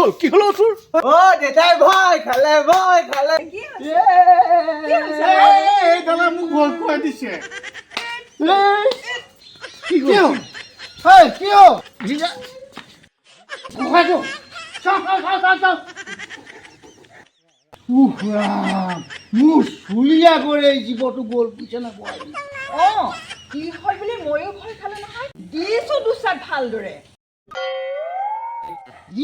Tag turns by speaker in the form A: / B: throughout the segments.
A: হ'ল, কি হ'ল তোৰ?
B: অ দেউতাই ভয় খালে, ভয় খালে।
C: কি হৈছে? কি হৈছে?
A: এই দাদা মোক ভয় খুৱাই দিছে। কি হ'ল?
D: হেই, কি হ'ল? গোসাঁইটো, চাওঁ চাওঁ চাওঁ চাওঁ চাওঁ। উফ ৰাম, মোৰ চুলিয়া গৈ এই জীৱটো গ'ল, বুজিছে নে বোৱাৰী?
C: অ, কি হ'ল বুলি ময়ো ভয় খালো নহয়। দিছো দুচাত ভালদৰে।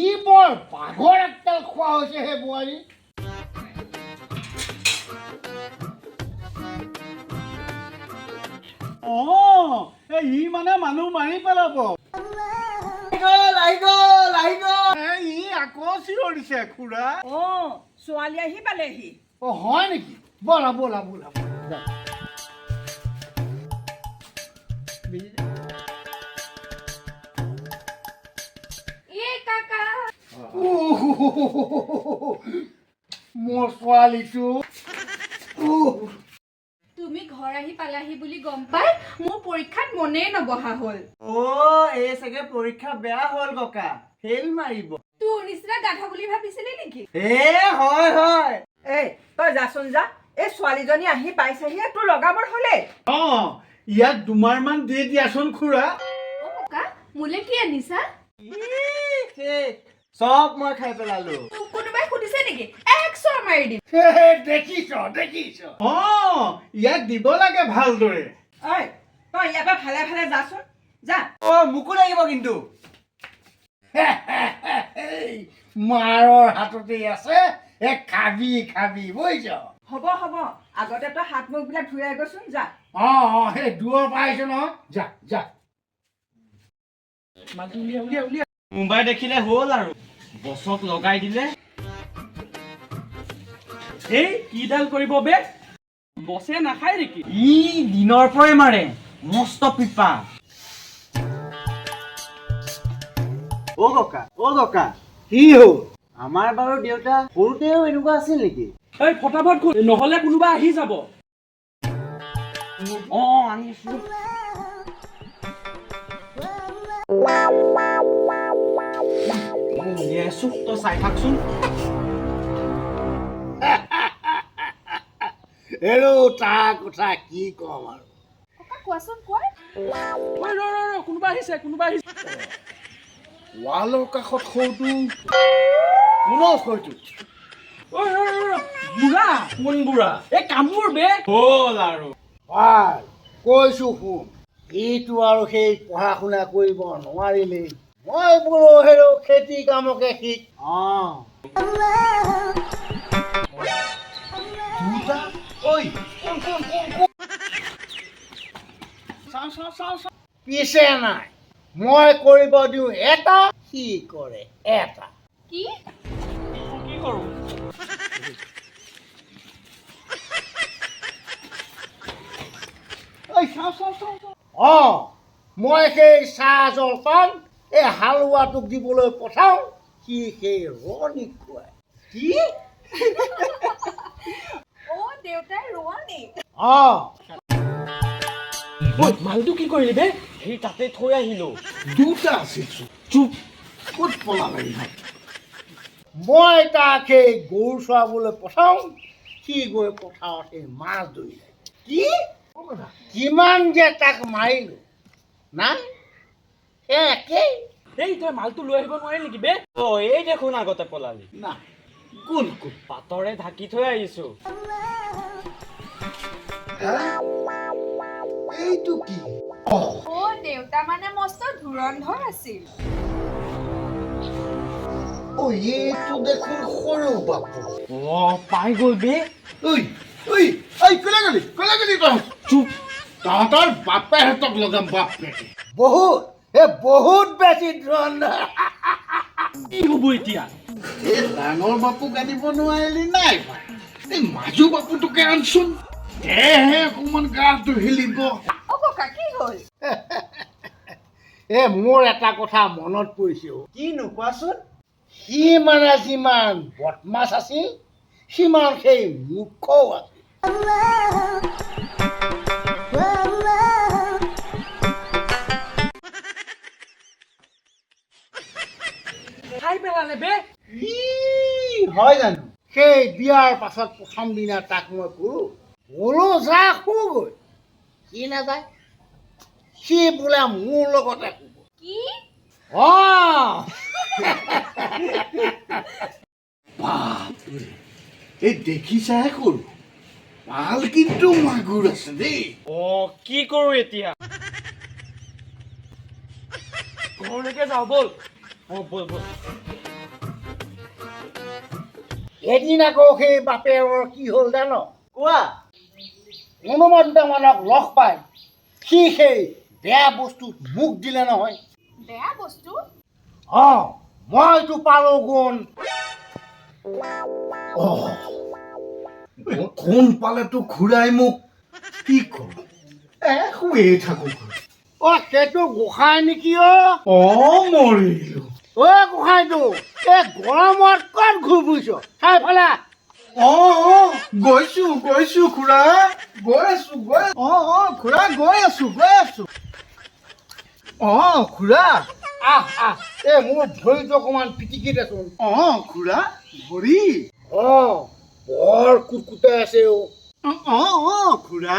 D: ই বৰ বাঘৰ একডাল খোৱা হৈছে হে বোৱাৰী।
A: অ, এই ই মানে মানুহ মাৰি পেলাব।
B: আহি গ'ল, আহি গ'ল, আহি গ'ল।
A: এই ই আকৌ চিঞৰিছে খুৰা।
C: অ, ছোৱালী আহি পালেহি।
D: অ হয় নেকি? ব'লা ব'লা ব'লা ব'লা।
E: এ কাকা।
D: উহ, মোৰ ছোৱালীটো, উহ।
E: তুমি ঘৰ আহি পালাহি বুলি গম পাই মোৰ পৰীক্ষাত মনেই নবহা হ'ল।
B: অ, এই চাগে পৰীক্ষা বেয়া হ'ল ককা, ফেইল মাৰিব।
E: তোৰ নিচিনা গাধ বুলি ভাবিছিলি নেকি?
B: এ হয় হয়।
C: এই তই যাচোন যা, এই ছোৱালীজনী আহি পাইছেহি, তোৰ লগাবৰ হ'লেই।
A: অ, ইয়াক দুমাৰমান দি দিয়াচোন খুৰা।
E: অ ককা, মোলে কি আনিছা?
B: ই, শেষ, চব মই খাই পেলালো।
E: তোক কোনোবাই সুধিছে নেকি? এক চৰ মাৰি দিম।
D: দেখিছ দেখিছ?
A: অ, ইয়াক দিব লাগে ভালদৰে।
C: ঐ, তই ইয়াৰ পৰা ভালে ভালে যাচোন যা।
B: অ, মোকো লাগিব কিন্তু।
D: মাৰৰ হাততেই আছে, এ খাবি খাবি, বুজিছ?
C: হ'ব হ'ব, আগতে তই হাত মুখবিলাক ধুই আহিবচোন যা।
D: অ অ, সেই দূৰৰ পৰা আহিছ নহয়, যা যা।
F: মালটো উলিয়া উলিয়া উলিয়া।
G: মুম্বাই দেখিলে হ'ল আৰু বছক লগাই দিলে।
F: এই কিডাল কৰিব বে? বছে নাখায় নেকি?
G: ই দিনৰ পৰাই মাৰে মস্ত পিপা।
B: অ ককা, অ ককা।
D: কি হ'ল?
B: আমাৰ বাৰু দেউতা সৰুতেও এনেকুৱা আছিল নেকি?
F: এই ফটাফট খোল, নহ'লে কোনোবা আহি যাব।
G: অ অ, আনিছো। মই উলিয়াই আছো, তই চাই থাকচোন।
D: হেৰৌ, তাৰ কথা কি ক'ম আৰু।
E: ককা কোৱাচোন কোৱা।
F: ঐ ৰ ৰ ৰ, কোনোবা আহিছে, কোনোবা আহিছে।
D: ৱালৰ কাষত সৌটো কোন সৈটো?
F: ঐ ৰ ৰ ৰ, বুঢ়া।
G: কোন বুঢ়া?
F: এই কামোৰ বে।
G: হ'ল আৰু।
D: ভাল কৈছো শুন, এইটো আৰু সেই পঢ়া শুনা কৰিব নোৱাৰিলেই, মই বোলো হেৰৌ খেতি কামকে শিক।
B: অ।
D: দুটা ঐ, কোন কোন কোন কোন?
A: চাওঁ চাওঁ চাওঁ চাওঁ।
D: পিছে নাই, মই কৰিব দিওঁ এটা, সি কৰে এটা।
E: কি?
F: কি কৰো?
A: ঐ চাওঁ চাওঁ চাওঁ চাওঁ।
D: অ, মই সেই চাহ জলপান এই হালোৱাটোক দিবলৈ পঠাওঁ, সি সেই ৰোৱনীক খুৱায়।
B: কি?
E: অ দেউতাই ৰোৱানী।
D: অ।
F: ঐ মালটো কি কৰিলি বে?
G: সেই তাতে থৈ আহিলো।
A: দুটা আছিল চোন।
F: চুপ।
A: ক'ত পলালে ইহঁত?
D: মই তাক সেই গৰু চৰাবলৈ পঠাওঁ, সি গৈ পথাৰত সেই মাছ ধৰিলে।
B: কি?
D: কিমান যে তাক মাৰিলো, নাই, সেই একেই।
F: এই তই মালটো লৈ আহিব নোৱাৰি নেকি বে?
G: অ, এই দেখোন আগতে পলালি।
A: না, গ'ল ক'ত?
G: পাতৰে ঢাকি থৈ আহিছো।
A: এইটো কি?
E: অ দেউতা মানে মস্ত ধুৰন্ধৰ আছিল।
D: অ, এইটো দেখোন সৰু বাপু।
G: অ, পাই গ'ল বে।
A: ঐ ঐ ঐ, ক'লে গ'লি, ক'লে গ'লি তই?
F: চুপ।
A: তহঁতৰ বাপেহঁতক লগাম বাপেকে।
D: বহুত এ বহুত বেছি ধুৰন্ধৰ।
F: কি হ'ব এতিয়া?
A: এই ডাঙৰ বাপুক আনিব নোৱাৰিলি নাই পাই, এই মাজু বাপুটোকে আনচোন, দেহে অকণমান গাটো হিলিব।
C: অ ককা, কি হ'ল?
D: এ মোৰ এটা কথা মনত পৰিছে অ।
B: কিনো কোৱাচোন?
D: সি মানে যিমান বদমাছ আছিল, সিমান সেই মূৰ্খও আছিল।
F: খাই পেলালে বে।
B: হয় জানো?
D: সেই বিয়াৰ পাছত প্ৰথম দিনা তাক মই ক'লো, বোলো যা শুগৈ। সি নাযায়, সি বোলে মোৰ লগতে শুব।
E: কি?
D: অঁ।
A: বাপৰে, এই দেখিছাহে সৰু মাল কিন্তু মাগুৰ আছে দেই।
F: অ, কি কৰো এতিয়া? ঘৰলৈকে যাওঁ ব'ল। অ, ব'ল ব'ল।
D: এদিন আকৌ সেই বাপেৰৰ কি হ'ল জান?
B: কোৱা।
D: কোনোবা দুটামানক লগ পাই সি সেই বেয়া বস্তুত মুখ দিলে নহয়।
E: বেয়া বস্তু?
D: অঁ, মইতো পালো গুণ।
A: কোন পালেতো খুৰাই মোক কি কৰোঁ, এ শুয়ে থাকো।
D: অ, সেইটো গোসাঁই নেকি? অ।
A: অ, মৰিলো।
D: অ গোসাঁইটো, এই গৰমত ক'ত ঘূৰি ফুৰিছ? চাই ফালা।
A: অ অ, গৈছো গৈছো খুৰা, গৈ আছো গৈ। অ অ খুৰা, গৈ আছো গৈ আছো। অ খুৰা।
D: আহ আহ, এই মোৰ ভৰিটো অকণমান পিটিকি দেচোন।
A: অ খুৰা, ভৰি?
D: অ, বৰ কুটকুটাই আছে অ।
B: অ অ খুৰা,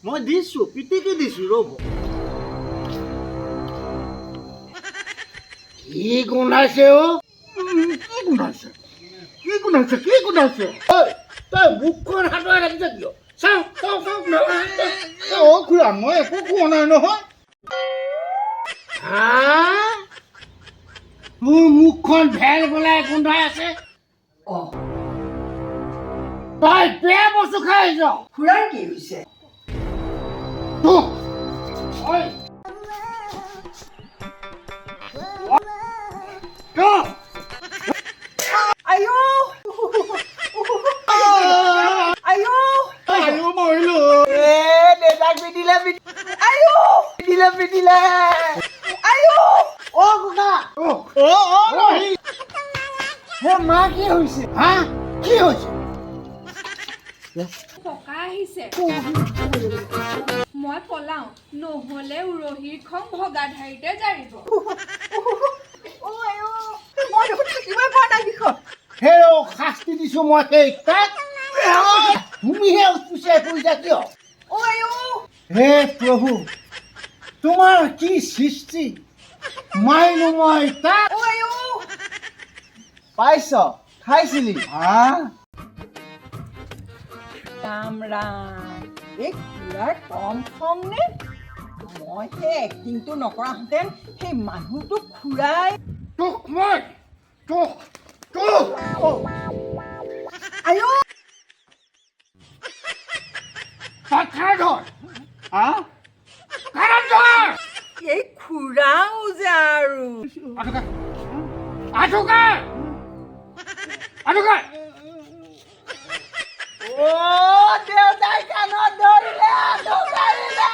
B: মই দিছো, পিটিকি দিছো, ৰ'ব।
D: কি গোন্ধাইছে অ?
A: কি গোন্ধাইছে? কি গোন্ধাইছে? কি গোন্ধাইছে?
D: ঐ, তই মুখখন হাতৰে ৰাখিছ কিয়? চাওঁ চাওঁ চাওঁ।
A: অ খুৰা, মই একো কোৱা নাই নহয়।
D: হা, মোৰ মুখখন ভেল পেলাই গোন্ধাই আছে?
C: অ।
D: তই বেয়া বস্তু খাই আহিছ।
C: খুৰাৰ কি হৈছে?
D: তোক ঐ, তোক।
C: আইঅ, আইঅ।
A: আয়ো মৰিলো।
B: এ দেউতাক পিটিলে।
C: আইঅ।
B: পিটিলে পিটিলে।
C: আইঅ।
D: অ ককা।
A: অ অ ৰহি।
B: হে মা, কি হৈছে?
D: হা, কি হৈছে?
E: ককা আহিছে, মই পলাও, নহ'লে উৰহীৰ খং ভগা ঢাৰিতে জাৰিব।
C: অ আইঅ, মই দেখোন থাকিবই পৰা নাই বিষত।
D: হেৰ, শাস্তি দিছো মই সেই তাক, তুমিহে উচুচাই ফুৰিছা কিয়?
C: অ আইঅ।
D: হে প্ৰভু, তোমাৰ কি সৃষ্টি! মাৰিলো মই তাক।
C: অ আইঅ।
B: পাইছ, খাইছিলি হা?
C: ৰাম ৰাম, এই খুৰাৰ কম খং নে? মই সেই এক্টিংটো নকৰাহেঁতেন সেই মানুহটোক খুৰাই
D: তোক মই তোক তোক
C: আইঅ।
D: তই খাই ধৰ।
A: হা?
D: কাণত ধৰ।
C: এই খুৰাও যে আৰু।
D: আঁঠু আঁঠু কাৰ, আঁঠু কাৰ।
B: অ দেউতাই কাণত ধৰিলে, আঁঠু কাঢ়িলে।